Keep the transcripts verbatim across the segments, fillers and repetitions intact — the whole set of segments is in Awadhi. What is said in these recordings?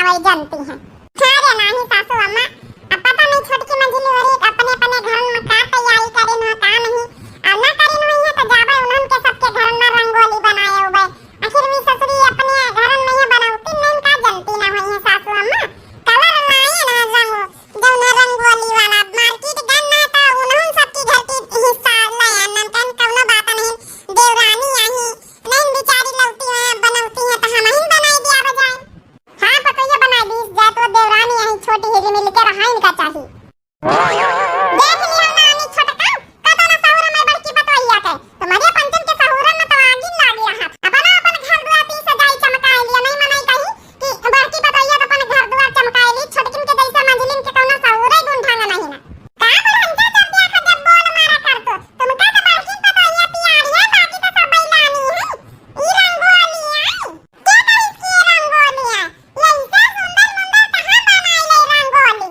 पै जनती हैं। हाँ रे नाही सासू अम्मा, अब पता नहीं छोटकी मंझली होरी अपने अपने घर में का तैयारी करिन हो का नहीं, और ना करिन हुई है तो जाबे उन्हन के सबके घर में रंगोली बनाए उबे। आखिर भी ससुरी अपने घर में ये बनौती नहीं का जनती ना हुई है सासू अम्मा। कलर लाए ना रंग, जौन रंगोली वाला मार्केट गन ना तो उन्हन सबकी घर की हिस्सा ले आनन कन कौनो बात नहीं। देवरानी आई नहीं बेचारी लौटी है बनौती है तो हम ही बनाई दिया बजाए। हाँ पतोहिया बनाई दीस जा तो देवरानी आई छोटी हिली मिल के रहा इनका चाही। देख लिया नानी छोटका, कतो ना सहूर में बड़की पतोहिया के। तुम्हारे पंचन के सहूर में तो आगिन लागी रहा। अपना अपन घर दुआर ती सजाई चमकाए लिया, नहीं मनाई कही कि बड़की पतोहिया तो अपन घर दुआर चमकाए ली, छोटकिन के जैसा मंझलिन के कौनो सहूर ही गुण ढंग नहीं ना। का बोल हमसे जब देखा जब बोल मारा कर तो, तुमका तो बड़की पतोहिया पियारी है, बाकी तो सब बैलानी है। ई रंगोली आई। के कहिस कि ई रंगोली आई? ये ऐसा सुंदर मुंदर कहाँ बनाई ले रंगोली?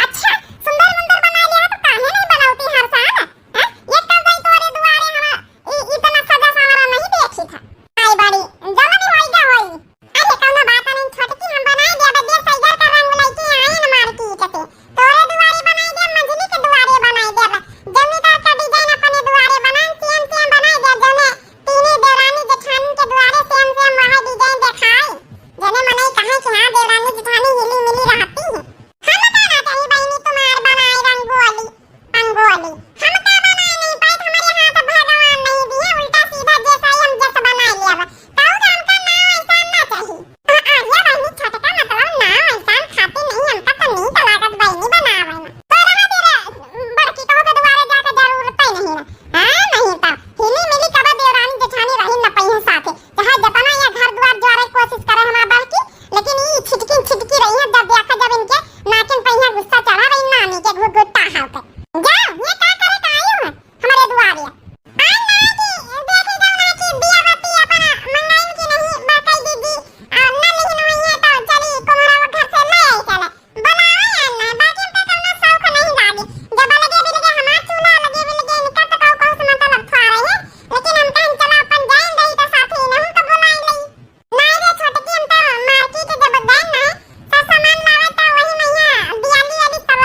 अच्छा, सुंदर मुंदर बनाई लिया तो काहे नहीं बनौती हर साल? हैं? ये कब गई तोरे दुआरे हम इ-, इतना सजा संवरा नहीं देखी था। आई बड़ी, जल्दी होई जा होई। अरे कौनो बात नहीं छोटकी, हम बनाई दे, अब देर से इधर का रंग लेके आए न मार्केट से। तोरे दुआरे बनाई दे, मंझली के दुआरे बनाई दे, अब जमींदार का डिजाइन अपने दुआरे बनाए, सेम सेम बनाई दे, जौने तीनों देवरानी जेठानी के दुआरे सेम सेम वही डिजाइन देखाई। जने मनई कहे कि हाँ देवरानी जेठानी हिली मिली रहती है। हम का ना चाही बहिनी तुम्हार बनाए रंगोली, रंगोली। हम का बनाए नहीं पाए, हमारे हाथ भगवान नहीं दिए, उल्टा सीधा जैसा ही हम जस बनाए लिया बा। कहू कि हमका नाव ऐसा ना चाही। आ, आ गया बहिनी छोटका, मतलब नाव ऐसा खाती नहीं, हमका तो नीक लागत बहिनी बनावे में। तो रहा दे रे, बड़की कहू के दुआरे जाके जरूरत ही नहीं ना। हाँ, नहीं तो हिली मिली कबो देवरानी जेठानी रही न पइहे साथे। चाहे जतना या घर दुआर जोरे कोशिश करे हमार बड़की, लेकिन ई छिटकिन छिटकी रही है। जब देखा जब इनके नाकिन पे यहाँ गुस्सा चढ़ा रही नानी के घुट घुट ताहाव पे। जाओ, ये का करे का आयु है हमारे दुआरे? आई ना कि देखी जाओ ना कि दिया बत्ती अपना मंगाइन की नहीं बड़काई दीदी, और न लिहिन हुई है तो चली कुम्हरा वो घर से ले आई चले। बोलावे आना, बाकी हमका कौनो शौक नहीं लागे। जब अलगे बिलगे हमार चूल्हा, अलगे बिलगे इनका तो कहू कहू से मतलब थोड़ा है, लेकिन हम कहें चलो अपन जाइन रही तो साथे इनहू तो बुलाए लई। नहीं रे छोटकी, हम तो मार्केट जब गए ना, सब सामान लावे तो वही में यहाँ दियाली वाली सब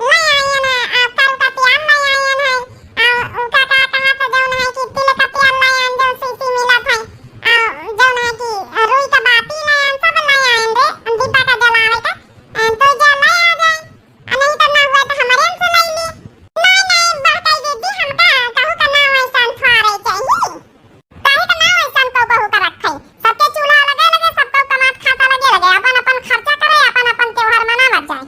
ले आए हैं, आ, कल का प्याज ले आए हैं, आ, उनका का कहा तो जौन है कि तिल का प्याज ले आए, जौन सीसी मिला था, आ, जौन है कि रुई का बाती ले आए, सब ले आए रे, दीपा का जलावे का। अ, तो जा ले आ जाए। अ, नहीं तो ना हुआ तो हमारे हमसे ले ली। नहीं, नहीं, बड़काई दीदी, हमका कहू का ना वैसन थोड़े चाहिए। काहे का ना वैसन को कहू का रखे? सबके चूल्हा लगे लगे, सबको कमात खाता लगे लगे, अपन अपन खर्चा करे, अपन अपन त्योहार मनावत जाए।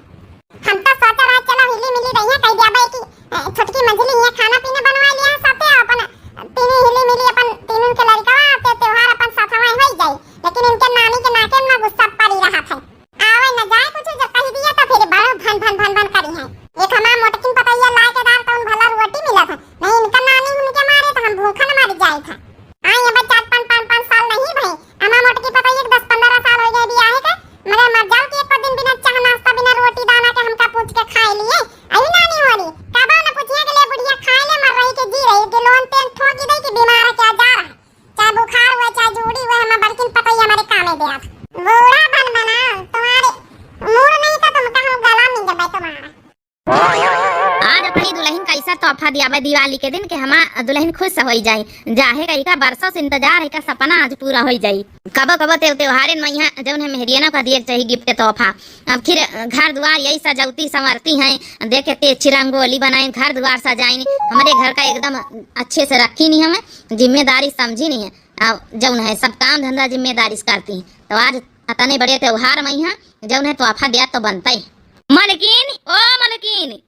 हम तो सोच रहे चलो हिली मिली रही है, कह दिया भाई कि, अ, छोटकी मंझली यहाँ खाना पीना बनवा लिया है साथे, अपन तीनों हिली मिली अपन तीनों के लड़का आते त्योहार अपन साथ में हो जाए, लेकिन इनके नानी के नाके में गुस्सा पड़ी रहा था। आवे न जाए कुछ, जब कही दिया तो फिर बड़ो भन भन भन भन करी है। एक हमार मोटकिन पतैया लाए के दार तउन भला रोटी मिला था, नहीं इनका नानी उनके मारे तो हम भूखन मर जाए था। आई अब चार पाँच, पाँच, पाँच साल नहीं भाई, हमार मोटकी पतैया के दस पन्द्रह साल हो गए बियाहे के, मगर मर जाओ कि एको दिन बिना चाह नाश्ता बिना रोटी दाना के हमका पूछ के खाए लिए। अरे नानी होली, कबो न पूछिए के ले बुढ़िया खाए ले मर रही के जी रही, गिलोन तेल ठोकी दे कि बीमार है क्या जा रहा है। चाहे बुखार हुए, चाहे जूड़ी हुए, हमार बड़किन पतैया हमारे कामे दे आप। बूढ़ा बन बना, तुम्हारे मूड़ नहीं तो तुमका हम गला मिल जाबे तुम्हारा। आज अपनी दुलहिन कैसा तोहफा दियाबे दिवाली के दिन के हमार दुलहिन खुश होई जाई। जाहे का इका बरसों से इंतजार है, का सपना आज पूरा होई जाई। कबो कबो तेव-, त्योहारन में यहाँ जौन है मेहरियनों का दिए के चाहिए gift तोहफा। अब फिर घर दुआर यही सजौती संवरती हैं, देखे ते अच्छी रंगोली बनाइन, घर दुआर सजाइन, हमरे घर का एकदम अच्छे से रखी नहीं हमें। जिम्मेदारी समझी नहीं है। अब जौन है सब काम धंधा जिम्मेदारी से करती हैं। तो आज अतने बड़े त्योहार में यहाँ जौन है तोहफा दिया तो बनता ही। मलकिन, ओ मलकिन।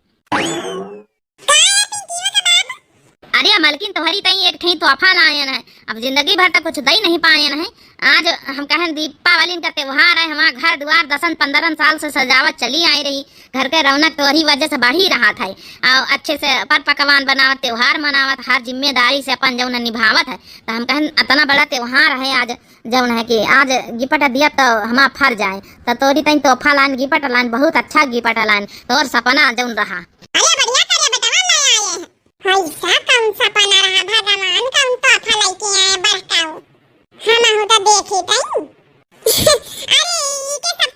अरे मलकिन, तोहरी तई एक ठे तोहफा लायन है। अब जिंदगी भर तक कुछ दई नहीं पायन है। आज हम कहन दीपावली का त्योहार है, हमार घर दुआर दसन पन्द्रह साल से सजावत चली आई रही, घर के रौनक तोहरी वजह से बढ़ी रहा था। और अच्छे से पर पकवान बनावत, त्योहार मनावत, हर जिम्मेदारी से अपन जौन निभावत है। तो हम कहन अतना बड़ा त्योहार है आज, जौन है कि आज gift दिया तो हमार फर्ज आए। तो तोरी तई तोहफा लाइन, gift लाइन, बहुत अच्छा gift लाइन, तोर सपना जौन रहा। अरे बढ़िया करे बेटवा, ले आए हैं। ऐसा कौन सपना रहा भगवान, कौन तोहफा लेके आए बड़काऊ? हम आहू तो देखी तई। अरे, ई के सब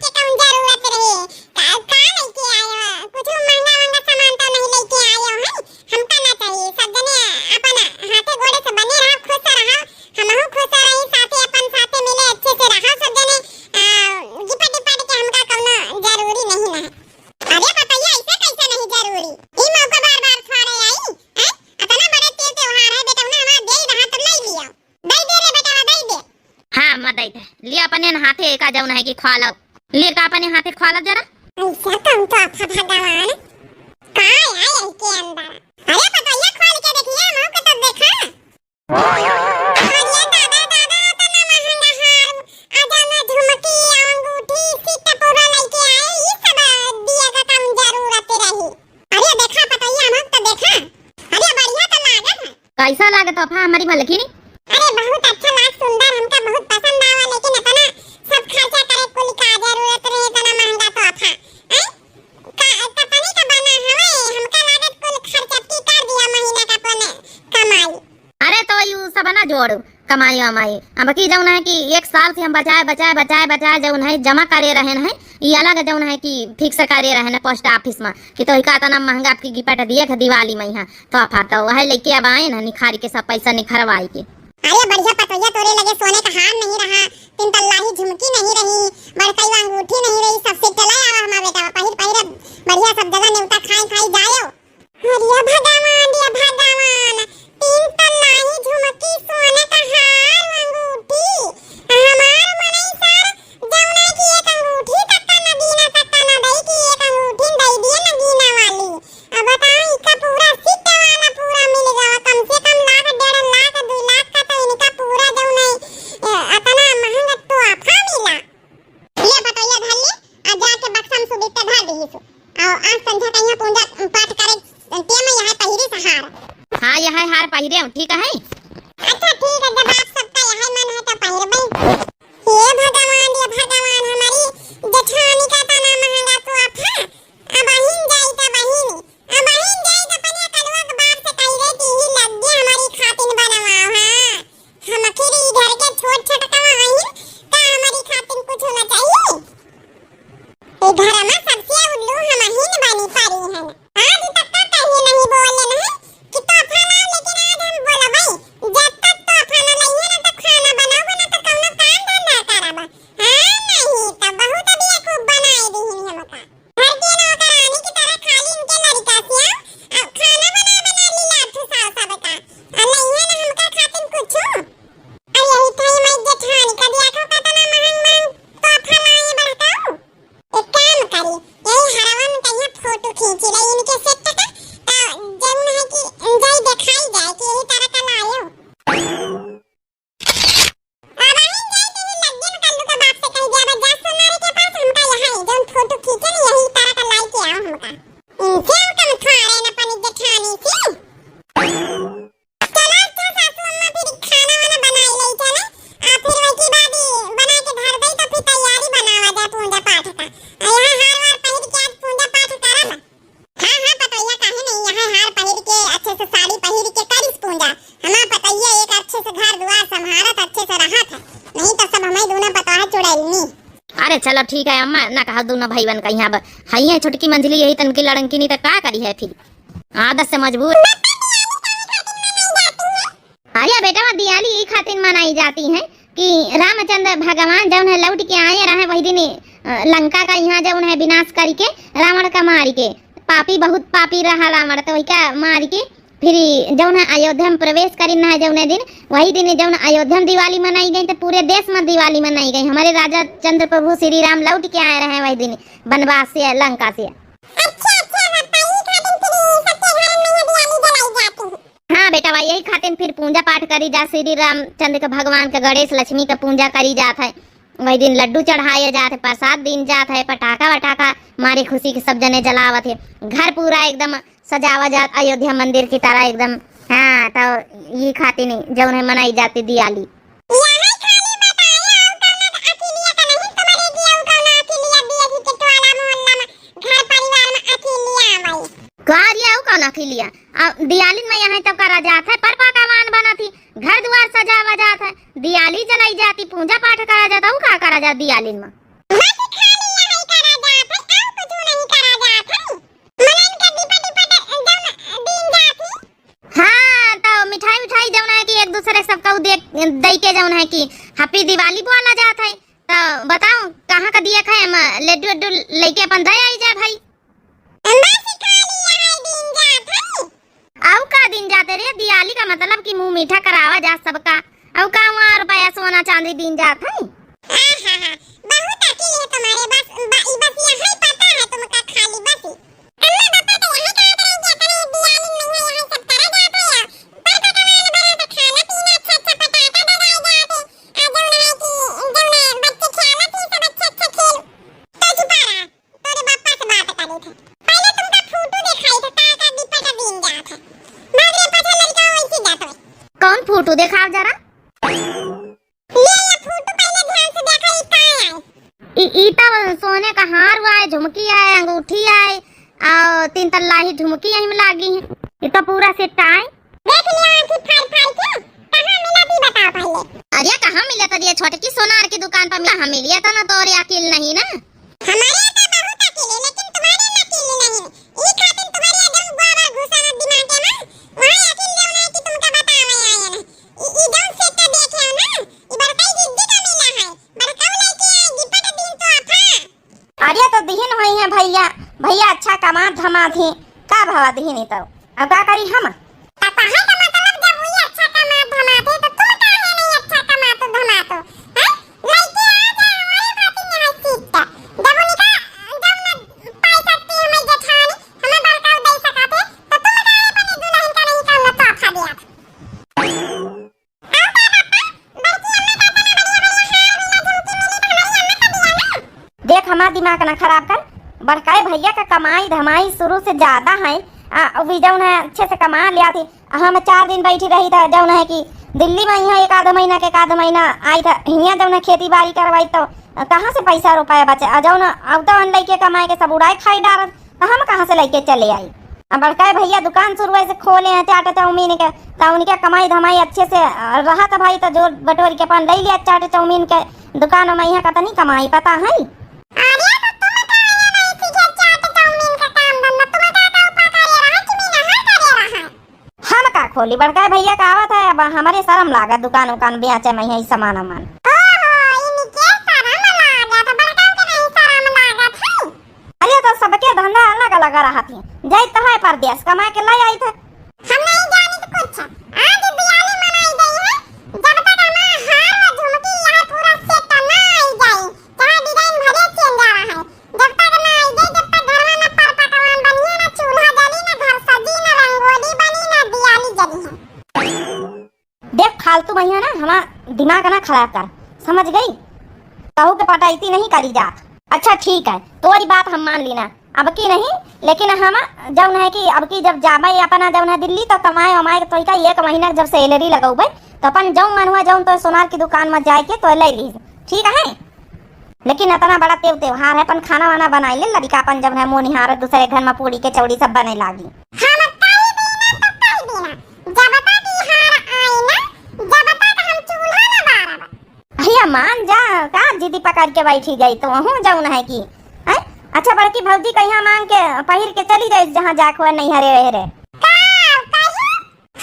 अम्मा दई दे। लिया अपने हाथे का जौन है कि खा लो। ले का अपने हाथे खा लो जरा। ऐसा कौन तो आफा भगवान। का आए यही के अंदर। अरे पतोहिया खोल के देखिए, हम के तो देखा। अरे दादा, दादा, इतना महंगा हार, आ जौन झुमकी, अंगूठी, सीता पूरा लेके आए, ई सब दिया का कम जरूरत रही। अरे देखा पतोहिया, हम तो देखा। अरे बढ़िया तो लागत है। कैसा लागत तोहफा हमारी मलकिनी? अरे बहुत अच्छा लाग, सुंदर, हमका बहुत पसंद आवा, लेकिन इतना सब खर्चा करे कुल का जरूरत रहे, इतना महंगा तोहफा। हैं? का, कतनी का बना हवे, हमका लागत कुल खर्चा की कर दिया महीना का अपन कमाई। अरे तो यू सब ना जोड़ कमाई वमाई। अब की जौन है कि एक साल से हम बचाए, बचाए, बचाए, बचाए जौन है जमा करे रहे हैं, ये अलग जौन है कि fix करे रहे हैं post office में कि तो का इतना महंगा आपकी gift दिए थे दिवाली में यहाँ। तो आप तो वह लेके अब आए ना निखारी के सब पैसा निखरवाई के। अरे बढ़िया पतोहिया, तोरे लगे सोने का हार नहीं रहा, तीन तल्ला ही झुमकी नहीं रही, बड़कई अंगूठी नहीं रही, सब set ले आवा हमार बेटा, पहिर पहिर बढ़िया सब जगह नेवता खाई खाई जायो। अरे भगवान, रे भगवान, तीन तल्ला ही झुमकी, सोने का हार, अंगूठी, हमार मनई सर जौन है कि एक अंगूठी तक का न बीना तक का न दई कि एक अंगूठी दई दिए न गीना वाली। अब बताओ, इनका पूरा set वाला पूरा मिल गवा, कम से कम लाख, डेढ़ लाख, दो लाख का तो इनका पूरा जौन है, ए, अतना महंगा तोहफा मिला। ले पतोहिया धर ले, आ जाके बक्सा में सुबिट्टा धर दीही सु। और आज संझा कहिया पूजा पाठ करे, ते में यह पहिरी सहार। हाँ, यह हार पहिरे हूँ, ठीक है। अच्छा ठीक है, जब आप सबका यह मन है तो पहिरबे। हे भगवान, रे भगवान, हमारी जेठानी का तना महंगा तोहफा। अबहिन जाई त बहिन, अबहिन जाई त अपने कलुआ के बाप से कही रे कि ही लड्डी हमारी खातिन बनवाओ, हाँ। हम आखिर ई घर के छोट छोट कमा हईन, का हमारी खातिन कुछ होना चाहिए? ए घर में सबसे उल्लू हम ही न बनी पड़ी हैं। आज तक का कहीं नहीं बोले नहीं कि तोहफा लाओ, लेकिन आज हम बोलबई, जब तक तोहफा न लइहे ना तो खाना बनाओ ना तो कौनो काम धंधा करब। हाँ, नहीं तो बहुत बेवकूफ बनाए दीहिन हमका। घर के नौकरानी की तरह खाली इनके लड़का से आओ, अब खाना बना बना लीला ठुसाओ सबका। अब लइहे ना हमका खातिन कुछ। अरे यही थाई मैं जेठानी का दिया था कतना महंग महंग तोहफा लाए बड़काऊ। एक काम करी, यही हरवन कहिया फोटो खींची ले इनके set का, तो जौन है कि जाई देखाई जाए कि यही तरह का लायो। अब आई जाए तो ये लग्गे में कल्लू का बाप से कह दिया, "बस जा सोनारे के पास, हमका यहाँ है, जौन फोटो खींचे ना यही तरह का लाई के आओ हमका।" इनसे हम कम थोड़े न पानी जेठानी से। चला अच्छा सासू अम्मा फिर खाना वाना बनाई ले चला। आ फिर वही के बाद ही बना के धर दई तो फिर तैयारी बनावा जाए पूजा पाठ का। आ यहाँ हार वार पहिर के आज पूजा पाठ करब। हाँ हाँ पतोहिया काहे नहीं, यहाँ हार पहिर के अच्छे से साड़ी पहिर के करिस पूजा। हमार पतोहिया एक अच्छे से घर दुआर संभारत अच्छे से रहत है, नहीं तो सब हमारी दोनों पतोह चुड़ैलनी। अरे चलो ठीक है अम्मा, ना कहा दोनों भाईवन कहीं अब हइये छोटकी मंझली यही तनकी लड़नकी नहीं तो का करी है फिर। आदत से मजबूर। अरे बेटा, दियाली ई खातिर मनाई जाती है कि रामचंद्र भगवान जौन है लौट के आए रहे वही दिन, अ, लंका का यहाँ जौन है विनाश करके रावण का मार के, पापी बहुत पापी रहा रावण, तो वही का मार के फिर जौन है अयोध्या में प्रवेश करिन है जौने दिन, वही दिन जौन अयोध्या में दिवाली मनाई गई, तो पूरे देश में दिवाली मनाई गई। हमारे राजा चंद्र प्रभु श्री राम लौट के आए रहे वही दिन वनवास से, लंका से। अच्छा, अच्छा, पापा, ई खातिर फिर सबके घर में ये दियाली जलाई जाती है। हाँ बेटा, वही यही खातिर फिर पूजा पाठ करी जा, श्री रामचंद्र के, भगवान के, गणेश लक्ष्मी के पूजा करी जात है। वही दिन लड्डू चढ़ाए जात है, प्रसाद दीन जात है, पटाखा वटाखा मारे खुशी के सब जने जलावत है। घर पूरा एकदम सजावा जात अयोध्या मंदिर की तरह एकदम। हाँ, तो ये खातिर नहीं जौन है मनाई जाती दियाली। यहाँ खाली बताए, और कौनो अकेलिया का नहीं तुम्हारे दिया, और कौनो अकेलिया दिया जी के टोला मोहल्ला में, घर परिवार में अकेलिया आवई। का रे, और कौनो अकेलिया? आ, दियालिन में यहाँ तो करा जात है, पर पकवान बनत ही, घर दुआर सजावा जात है, दियाली जलाई जाती, पूजा पाठ करा जात, और का करा जात दियालिन में? बस खाली यही करा जात है, और कुछ नहीं करा जात है। मनन के दीपा दीपा दे-, जौन दीन जात ही। हाँ, तो मिठाई उठाई जौन है कि एक दूसरे सबका दे, दई के जौन है कि Happy दिवाली बोला जात है। तो बताओ, कहाँ का दिया खाए हम? लड्डू उड्डू लेके अपन दे आई जा भाई। अम्मा से खाली यही दीन जात है। आउ का दीन जाते रे? दियाली का मतलब कि मुँह मीठा करावा जा सबका, अउ का वहाँ रुपया सोना चांदी बीन जात है? आहा हा, बहुत अकिल है तुम्हारे, बस, ब-, ई बस यही पता है तुमका खाली, बस ही। अम्मा पापा तो यही कहत रहे कि अकरे दियालिन मइहाँ यही सब करा जात है, पर पकवान बना तो खाना पीना अच्छा अच्छा पटाखा दगाए जात है, आ जौन है कि जौन है बच्चे खेलत ही सब अच्छा अच्छा खेल। तो चुपा रहा, तोरे बापा से बात करे थे। पहले तुमका फोटो देखाई थे, का का दीपा का दिन जात है। बाद में पाछा लड़का वैसे जात है। कौन फोटो देखाव जरा? ले, ये फोटो पहले ध्यान से देखा, ई का है? ई, ई तो सोने का हार हुआ है, झुमकी है, अंगूठी है, और तीन तल्ला ही झुमकी यही में लागी है। ई तो पूरा सेट है। देख लिया आँखी फाड़ फाड़ के, कहाँ मिला थी बताओ पहले। अरे कहाँ मिला था ये छोटकी सोनार की दुकान पर मिला, हम मिलिया था ना, तोरे अकिल नहीं ना। हमारे यहाँ तो बहुत अकिल है, लेकिन तुम्हारे में अकिल नहीं है। ई खातिर तुम्हारे एकदम गोबर घुसा है दिमाग में, वहाँ अकिल जौन है कि तुमका बतावे आए ना। ई, ई जौन सेट देखे हो ना, ई बड़का ही जिद्दी का मिला है, बड़का लड़के आए, गिफ्ट दिन तो आफा। अरे तो दिहिन होई है भइया, भइया अच्छा कमात धमात ही, का भवा दिहिन ही तब, अब का करी हम? त कहे का मतलब जब वही अच्छा कमात धमात ही तो तुम काहे नहीं अच्छा कमात धमात हो? हैं? लइके आ जा हमारे खातिर यहाँ सीट का। जब उनका, जब न पाई सकती हमारी जेठानी, हमें बड़का दे सकाते, तो तुम काहे अपने दुल्हन का नहीं करना तोहफा दिया? देख, हमार दिमाग ना खराब कर। बड़काए भइया का कमाई धमाई शुरू से ज्यादा है। आ, वी जौन है अच्छे से कमा लिया थी। हम चार दिन बैठी रही था, जौन है कि दिल्ली में यहाँ एक आध महीना के, एक आध महीना आई था, हियाँ जौन है खेती बाड़ी करवाई तो कहाँ से पैसा रुपया बचे? आ जौन अब तो लइके कमाए के सब उड़ाए खाई डारत। तो हम कहाँ से लइके चले आई? अब बड़का भइया दुकान शुरुए से खोले हैं चाट चाउमीन के, तो उनके कमाई धमाई अच्छे से, अ, रहा था भाई, तो जोर बटोर के अपन ले लिया चाट चाउमीन के दुकान में। यहाँ कतनी कमाई पता है? अरे तो तुम का ये नहीं सीखे चाट चाउमीन का काम धंधा, तुम का का ऊपर करे रहा कि मीना हर करे रहा? हम का खोली, बड़का भइया का आवत है, अब हमरे शर्म लागत दुकान उकान बेचे में यही सामान वामान। ओहो, इनके शर्म लागत, बड़का के नहीं शर्म लागत है? अरे तो सबके धंधा अलग अलग रहत है, जाइत है परदेस कमा के लाई आइत है। हम नहीं जानित कुछ। आज दिवाली मनाई गई है, जब तक हमार हार और झुमकी यह पूरा सेट ना आई जाई, चाहे डिजाइन भले चेंज आ रहा है, जब तक ना आई जाई, जब तक घर में ना पर पकवान बनिए, ना चूल्हा जली, ना घर सजी, ना रंगोली बनी, ना दियाली जली है। देख फालतू मइहाँ ना हमार दिमाग ना खराब कर, समझ गई? कहू के पटैती नहीं करी जात। अच्छा ठीक है, तोरी बात हम मान लीना, अब की नहीं, लेकिन हम जौन है कि अब की जब जाबे अपना जौन है दिल्ली तो कमाए वमाए तो का एक महीना जब सैलरी लगौबे तो अपन जौन मन हुआ जौन तो सोनार की दुकान में जाए के तो ले ली, ठीक है? लेकिन इतना बड़ा तेव त्योहार है, अपन खाना वाना बनाई ले, लड़िका अपन जब है मुँह निहार दूसरे घर में पूड़ी के चौड़ी सब बने लागी। हम कह दीना तो कह दीना, जब तक ई हार आए ना, जब तक हम चूल्हा ना बारब। भइया मान जा, का जिद पकड़ के बैठी गई तो वहूँ जौन है कि, हैं? अच्छा बड़की भौजी कहिया मांग के पहिर के चली जाए जहाँ जाए खोए नहीं हरे रहे रे। का कही?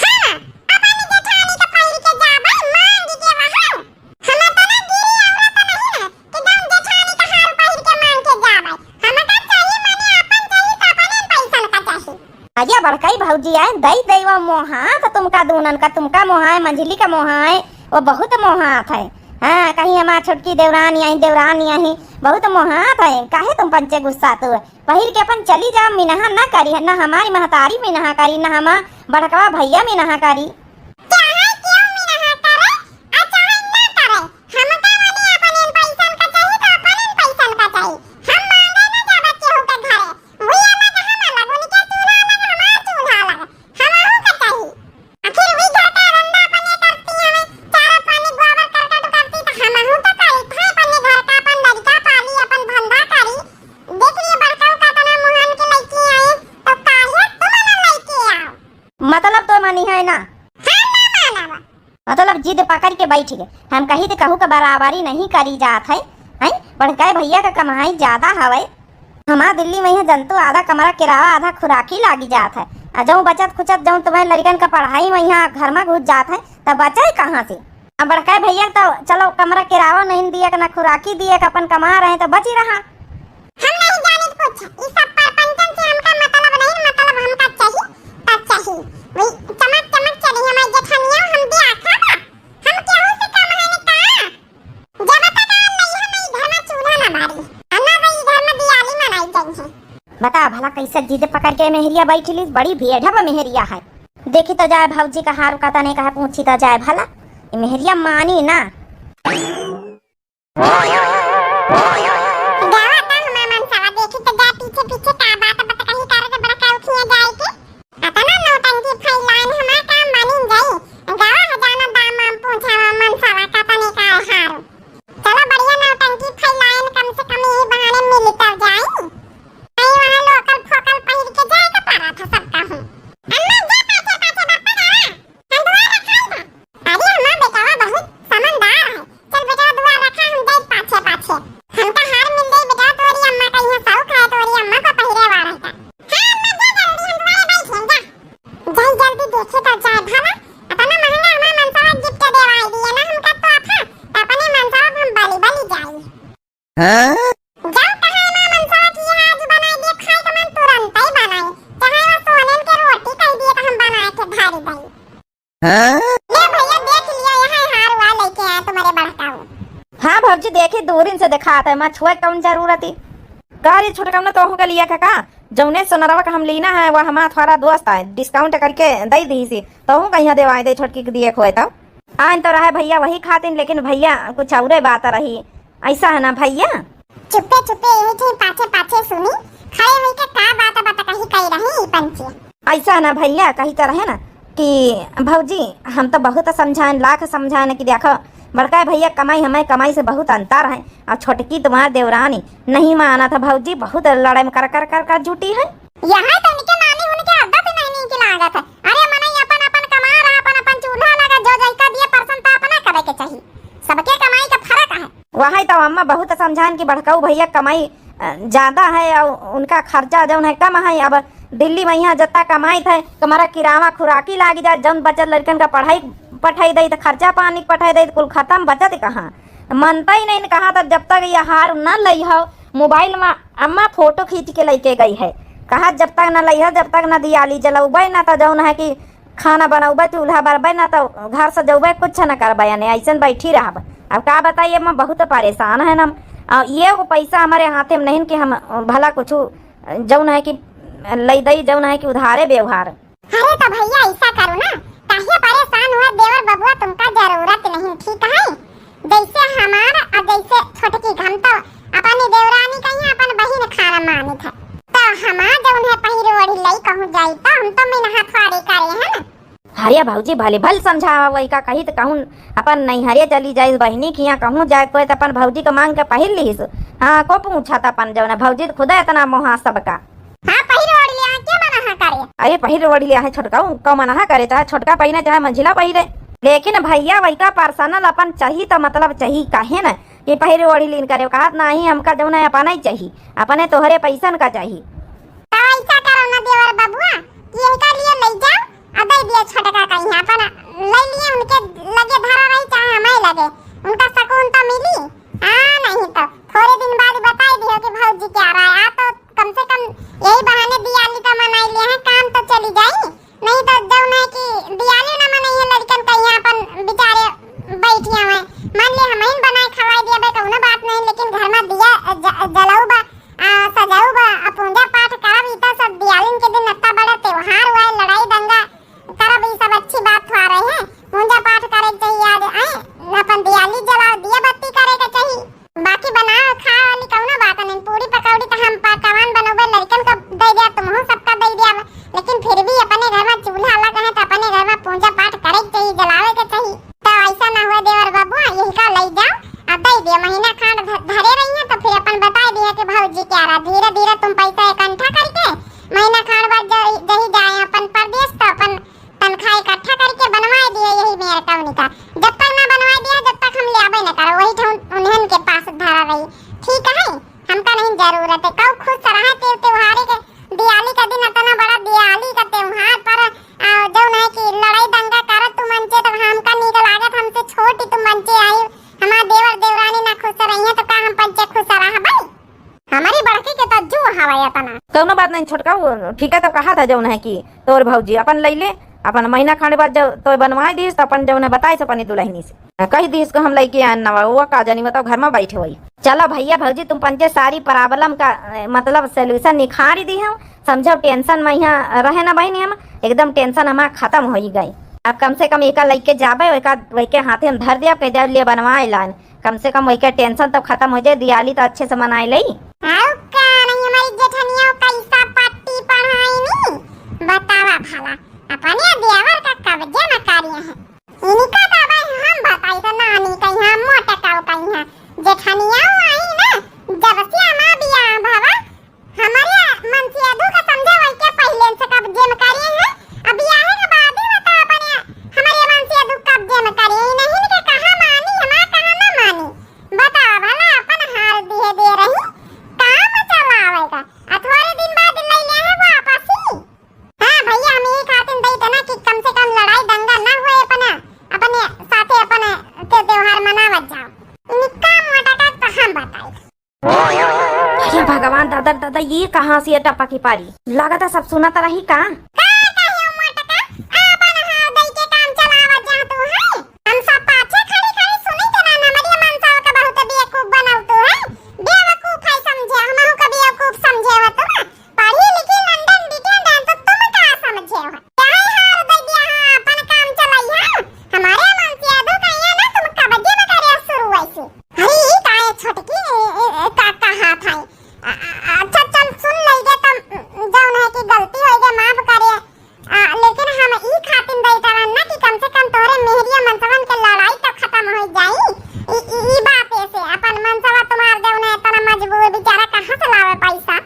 हाँ, अपन जेठानी के पहिर के जाबे, मांग के वहाँ। हम इतना गिरी औरत नहीं ना कि जौन जेठानी के हार पहिर के मांग के जाबे। हमका चाही माने अपन चाही तो अपने पैसन का चाही। अरे बड़कई भौजी आए, दई दई वो मोहात तुमका दूनन का, तुमका मोहाए, मंझली का मोहाए, वो बहुत मोहात है। हाँ, कहीं हमार छोटकी देवरानी आई, देवरानी आई, बहुत मोहात है। काहे तुम पंचे गुस्सा तू? पहिर के अपन चली जाओ, मिनहा ना करी, ना हमारी महतारी मिनहा करी, ना हमार बड़कवा भइया मिनहा करी। चाहे केहू मिनहा करे, आ चाहे ना करे, हमका मने अपने पैसन का चाही तो अपने पैसन का चाही। हम मांगे ना जाबे केहू के घरे। वही अलग हम अलग, उनके चूल्हा अलग, हमार चूल्हा अलग, हमहू का चाही। आखिर वही घर का धंधा अपने करती हमें, चारा पानी गोबर करकट करती तो हमहू तो करी, भाई अपने घर का अपन लड़का पाली, अपन धंधा करी। देख लिए बड़का का तना मोहन के लइके आए, तो काहे तुम ना लइके आओ? मतलब तो मानी है ना? हाँ, ना मानब। मतलब जिद पकड़ के बैठ गए। हम कही तो कहू के बराबरी नहीं करी जात है, हैं? बड़काए भइया का कमाई ज्यादा हवे। हमार दिल्ली में यह जंतु आधा कमरा किरावा आधा खुराकी लागी जात है। आ जौन बचत खुचत जौन तुम्हें लड़कन का पढ़ाई में यहाँ घर में घुस जात है, तब बचे कहाँ से? अब बड़काए भइया तो चलो कमरा किरावा नहीं दिए, ना खुराकी दिए, अपन कमा रहे तो बची रहा। हम नहीं जानित कुछ, ई सब परपंचन से हमका मतलब नहीं, मतलब हमका चाही, त चाही। वही चमक चमक चली हमारी जेठनिया, हम भी आखा बा, हम केहू बता भला कैसे जिद पकड़ के मेहरिया बैठली, बड़ी भेढ़ब मेहरिया है। देखी तो जाए भौजी का हार का तने कहा पूछी तो जाए भला, ई मेहरिया मानी ना। गावा ता हमार मनसवा, देखी तो जा पीछे पीछे का बात बतकही करे के बड़का उठिया जाए के। अतना नौटंकी फैलाइन हमार काम बनिन जाई। गावा हजाना दाम हम पूछा मनसवा का तने का हारू। चलो बढ़िया नौटंकी फैलाइन, कम से कम यही बहाने मिल तो जाई। नहीं वहाँ लोकल फोकल पहिर के जाए के पड़ा था सबका हूँ। अम्मा जा पाछे पाछे बप्पा गावा। हम दुआर रखाई बा। अरे हमार बेटवा बहुत समझदार है। चल बेटवा दुआर रखा, हम जाई पाछे पाछे। हमका हार मिल जाई बेटवा, तोरी अम्मा का यहाँ शौक है, तोरी अम्मा को पहिरे वाला है। हाँ अम्मा जा जल्दी, हम दुआरे बैठ हैं जा। जाई जल्दी देखे तो जाए भला, अतना महंगा हमार मनसवा गिफ्ट देवाई दिए ना हमका तोहफा, तो अपने मनसवा हम बली बली जाई। हाँ? जाओ कहाँ ना मनसवा की यहाँ आज बनाई दिए, खाए के मन तुरंत ही बनाई, चाहे वो सोनन के रोटी कह दिए तो हम बना के धारी दई। हाँ? ले भैया देख लिया, यहाँ हार हुआ लेके आए तुम्हारे बड़काऊ। हाँ भौजी देखी दूरिन से दिखात है, माँ छुए कौन जरूरत ही। का रे छोटका ना तोहू के लिया का, का? जौने सोनरवा का हम लीना है वह हमार थोड़ा दोस्त है, discount करके दई दी सी, तोहू का यहाँ देवाई दे छोटकी के दिए खोए तो। आइन तो रहे भैया वही खातिन, लेकिन भैया कुछ औरे बात रही, ऐसा है ना भैया? चुप्पे चुप्पे यही थे पाछे पाछे सुनी, खड़े होई के का बात बतकही कही रही ई पंची। ऐसा है ना भैया, कही तो रहे ना कि भौजी हम तो बहुत समझाएन, लाख समझाएन कि देखो बड़का भैया कमाई हमें कमाई से बहुत अंतर है, और छोटकी तुम्हार देवरानी नहीं माना था भौजी, बहुत लड़ाई में कर कर कर कर जुटी है। यहाँ तो इनके मानी उनके आदत ही नहीं नीक लागत है। अरे मनई अपन अपन कमा रहा, अपन अपन चूल्हा लगा, जो जैका दिए परसन तो अपना करे के चाहिए। सबके कमाई का फर्क है। वही तो अम्मा बहुत समझाएन कि बड़काऊ भैया कमाई, अ, ज्यादा है और उनका खर्चा जौन है कम है। अब दिल्ली में यहाँ जत्ता कमाई थे, तुम्हारा किरावा खुराकी लागी जाए, जौन बचत लड़कन का पढ़ाई पठाई दई तो खर्चा पानी पठाई दई तो कुल खत्म, बचत कहाँ? मनता ही नहीं, कहा था जब तक ये हार न लई हो, मोबाइल में अम्मा फोटो खींच के लेके गई है, कहा जब तक न लई हो, जब तक न दियाली जलौबे न तो जौन है कि खाना बनौबे, चूल्हा बरबे, ना तो घर सजौबे, कुछ ना करबे, यानी ऐसन बैठी रहबे। अब का बताई, अम्मा बहुत परेशान है हम। आ, ये वो पैसा हमारे हाथे में नहीं कि हम भला कुछ जौन है कि लई दई, जौन है कि उधारे व्यवहार। अरे तो भैया ऐसा करो ना, काहे परेशान हुआ, देवर बबुआ तुमका जरूरत नहीं, ठीक है? जैसे हमार और जैसे छोटकी, हम तो अपनी देवरानी का ही अपन बहिन खाना मानित है। तो हमार जौन है पहिर ओढ़ी लई कहूँ जाई तो हम तो मिनहा थोड़ी करे है ना। अरे भौजी भले भल समझावा, वही का कही तो कहूँ अपन नैहरे चली जाइस बहिनी के यहाँ कहूँ जाए कोई तो अपन भौजी के मांग के पहिर लीस। हाँ को पूछा था अपन जौन है भौजी तो खुदा इतना मोहा सबका। हाँ पहिर ओढ़ लिया, के मना करे? अरे पहिर ओढ़ लिया है छोटका, कौ मना करे, चाहे छोटका पहिरे चाहे मंझिला पहिरे। लेकिन भैया वही का पर्सनल अपन चाही तो मतलब चाही, काहे ना कि पहिर ओढ़ी लीन करे, कहत नाही हमका जौन है अपना ही चाही, अपने तोहरे पैसन का चाही। तो ऐसा करो ना देवर बबुआ कि इनका लिए ले जाओ और दे दिया छोटका का यहाँ अपन ले लिए उनके लगे धरा रही चाहे हमें लगे, उनका सुकून तो मिली। हाँ नहीं तो थोड़े दिन बाद बताई दियो कि भौजी क्या रहा है, आ तो कम से कम यही बहाने दियाली तो मनाई लिए हैं, काम तो चली जाई। नहीं तो जौन है कि दियाली ना मनइहे लड़कन का यहाँ अपन बेचारे बैठिया हुए। मान लिए हमहिन बनाए खवाई दिया बे कौनो बात नहीं, लेकिन घर में दिया ज-, जलाऊ बा, आ, सजाऊ बा, आ, पूजा पाठ करब, ई तो सब दियालिन के दिन इतना बड़ा त्योहार हुआ है, लड़ाई दंगा करब, ई सब अच्छी बात थोड़ा रही है। पूजा पाठ करे के चाहिए, आज आए अपन दियाली जलाओ, दिया बत्ती करे के चाहिए। बाकी बनावे खाए वाली कौनो बात नहीं, पूरी पकौड़ी तो हम पकवान बनौबे, लड़कन को दे दिया, तुमहू सबका दे दिया, लेकिन फिर भी अपने घर में चूल्हा अलग है तो अपने घर में पूजा पाठ करे के चाहिए, जलावे के चाहिए। तो ऐसा ना हुआ देवर बबुआ, यही का ले जाओ, अब दे दियो, महीना खांड ध-, धरे रही है तो फिर अपन बता दिया कि भौजी क्या रहा, धीरे धीरे तुम पैसा इकट्ठा करके महीना खांड बाद ज-, जही जाए अपन परदेश तो अपन तनख्वाह इकट्ठा करके बनवाए दिए यही मेयर टौनी का। जब तक ना बनवाए दिया, जब तक हम ले आबे न करो, वही ठौन उन्हन के पास धरा रही। ठीक है, हमका नहीं जरूरत है। कऊ खुश रहा ते त्योहारे के, दियाली का दिन इतना बड़ा दियाली का त्योहार पर, आ, जौन है कि लड़ाई दंगा करत तू मंचे, तो हमका नीक लागत, हमसे छोटी तू मंचे आई, हमार देवर देवरानी ना खुश रही है, तो का हम पंचे खुश रहा भाई? हमारी बड़की के तो जू हवा इतना। कौनो बात नहीं छोटका, वो ठीक है, तो कहा था जौन है कि तोर भौजी अपन ले ले, अपन महीना खंड बाद जब तो बनवाए दीस, तो अपन जौन बताइस अपनी दुलहिनी से, कहि दीस कि हम लइके आएन नवा, वो का जानी, बताओ, घर में बैठे होई। चलो भइया भौजी, तुम पंचे सारी problem का, ए, मतलब solution निखारि दिहेउ, समझो, tension में यहाँ रहे ना बहिनी, हम एकदम tension हमार खतम होइ गइ। अब कम से कम एका लइके जाबे, ओका, ओके हाथे हम धर दिया, कह दे, "ले बनवाए लान।" कम से कम ओके tension तो खतम होइ जाए, दिवाली तो अच्छे से मनाए लई। आउ का नहीं, हमारी जेठनिया कैसा पट्टी पढ़ाई नी, बतावा भला, अपने देवर का कब्जे में करिए हैं। इनका तो भाई हम बताई तो नानी कहीं, मोटका कहीं, जेठनिया आई ना, जब से हमार बियाह भवा, हमरे मनसेधू के समझे वही के पहिले से कब्जे में करिए हैं। अब बियाहे के बाद ही बता अपने हमरे मनसेधू कब्जे में करिए। ई नहीं के कहा मानी, हमार कहा ना मानी। बताओ भला, अपन हार दिए दे रही, काम चलावेगा। आ थोड़े दिन बाद ले ले है वापस ही। हाँ भइया, हम ई खातिर दई तना कि कम से कम लड़ाई दंगा ना होए अपना, अपने साथे अपन ते त्योहार मनावत जाओ। इनका मोटका तो हम बताई। हे भगवान, दादा, दादा, ई कहाँ से टपकी पारी? लागत है सब सुनत रही का? का कहियो मोटका, आपन हार दई के काम चलावत जा तू है। हम सब पाछे खड़ी खड़ी सुनी थे ना, हमरी मनसावा का बहुत बेवकूफ बनाऊ तू है। बेवकूफ है समझे, हमहू का बेवकूफ समझे हो तू ना। पढ़ी लिखी लंदन ब्रिटेन जान तो तुम का समझे हो? काहे हार दे दिया हो, अपन काम चलाई है। हमारे मनसेधू कहिए ना तुम कब्जे में करे शुरू ऐसे। अरे, ई का है छोटकी, ए, ए, ए, का, का हाथ है? अ, अ, अ, अच्छा, चल, सुन लेगे, तब, जौन है कि गलती होइगे, माफ करे। आ, लेकिन हम ई खातिर दई तरन ना कि कम से कम तोहरे मेहरिया मनसवन के लड़ाई तो खतम होइ जाई। ई, ई, ई बात ऐसे, अपन मनसवा तुम्हार जौन है, इतना मजबूर बेचारा कहाँ से लावे पैसा?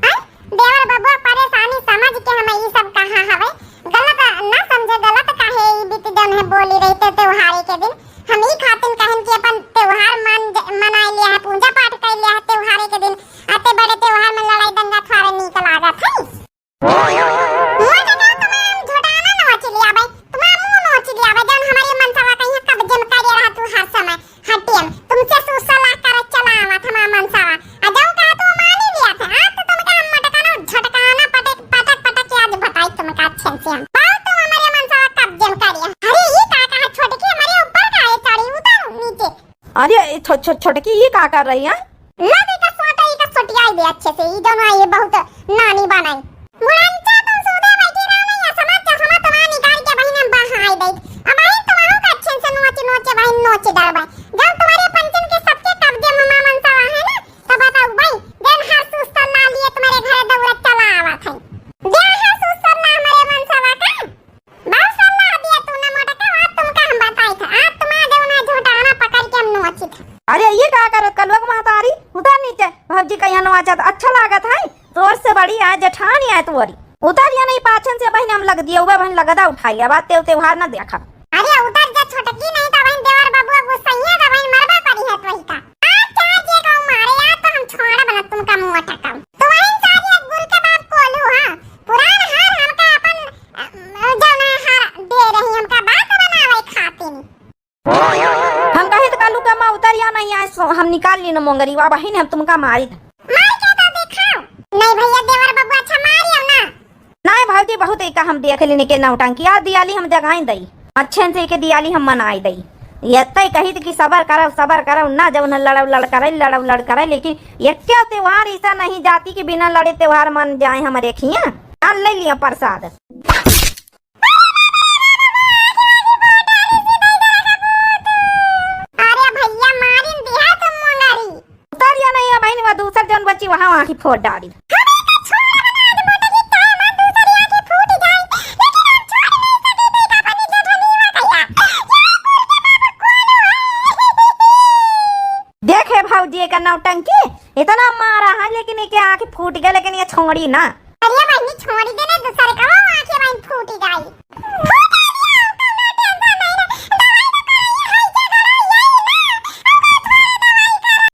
हैं? देवर बबुआ परेशानी समझ के हम ई सब कहा हवे। गलत ना समझे, गलत काहे ई बीत जौन है बोली रही ते त्योहारे के दिन। हम ई खातिर कहन कि अपन त्योहार मन ज-, मनाए लिया है, पूजा पाठ कर लिया है त्योहारे के दिन। आते बड़े त्योहार में लड़ाई दंगा थोड़े नीक लागत है। मोटका तमाम झोटाना नोच लिया बे, तमाम मुंह नोच लिया बे, जौन हमारे मनसवा कहीं कब्जे में करे रहा तू हर समय। हटियम, तुमसे सुसला करे चला आवत हमार मनसवा। आ जौन कहा तू मानी लिया थे, आज तो तुमका हम मोटका ना झटकाना पटक, पटक, पटक के आज बताई तुमका अच्छे से हम। बहुत तुम हमारे मनसवा कब्जे में करिया। अरे, ई का कहा छोटकी हमारे ऊपर काहे चढ़ी, उतर नीचे। अरे, ई छो-, छो-, छोटकी ई का कर रही है? ला देखा सोटा, ई का सोटियाई दे अच्छे से, ई जौन आई बहुत नानी बनाई। बुढ़ांचा तुम सूदे बैठी रहो नहीं, ये समझ जा, हम तुम्हारा निकाल के बहिन हम बहाई दे। अब आई तुम्हारों का अच्छे से नोच नोच बहिन नोच डरबा। जब तुम्हारे पंचन के सबके कब्जे में मामन सवा है ना, तो बताओ भाई, दिन हर सुस्तर ला लिए तुम्हारे घर दौलत चला आवा था। दिन हर सुस्तर ला हमारे मन सवा का। बहुत सलाह दिया तूने मोटका, आज तुमका हम बताई था, आज तुम्हारे जौन है झोटाना पकड़ के हम नोचित है। अरे ये का करत कलुआ के महतारी, उतर नीचे। भौजी का यहाँ नोचत अच्छा लागत है, तोर से बड़ी है जेठानी है तोरी। उतर या नहीं पाछन से बहिन हम लग दिए हुए बहिन लगदा उठाई, अब आते त्योहार ना देखा। अरे उतर जा छोटकी, नहीं तो बहिन देवर बबुआ गुस्सैया तो बहिन मरबा पड़ी है तोही का। आज चाहे जे कहूँ मारे, आज तो हम छोड़ा बना तुमका मुँह टकाऊ। तो वही सारी एक गुल के बाप कोलू, हाँ, पुरान हार हमका अपन, अ, जौन है हार दे रही हमका बात बनावे खातिर। हम कही तो कालू का माँ उतर या नहीं आए, सो हम निकाल ली न मोंगरी, वा बहिन हम तुमका मारी था। मार के तो दिखाओ। नहीं भैया देवर बबुआ अच्छा मारियो ना। नहीं भौजी, बहुत एका हम देख लेने के नौटंकी। आज दियाली हम जगाई दई, अच्छे से के दियाली हम मनाई दई। ये तय कही थी कि सबर करब, सबर करब, ना जब न लड़ब लड़ करे, लड़ब लड़ करे, लेकिन ये क्या त्योहार ऐसा नहीं जाती कि बिना लड़े त्योहार मन जाए हमारे खिया। आ ले लिया प्रसाद। अरे भैया मारिन दिया तुम मुंगारी। उतरिया नहीं है बहिन, वह दूसर जौन बची वहाँ आँखी फोड़ डारी। हमें तो छोड़ बना दे मोटरी, चाहे हमार दूसरी आँखी फूट जाए, लेकिन हम छोड़ नहीं सके बेटा बनी जेठनिया कहिया। देखे भौजी एकर नौटंकी, इतना मारा है लेकिन एके आँखी फूट गए, लेकिन ये छोड़ी ना। अरे बहिनी छोड़ी दे ना, दूसर का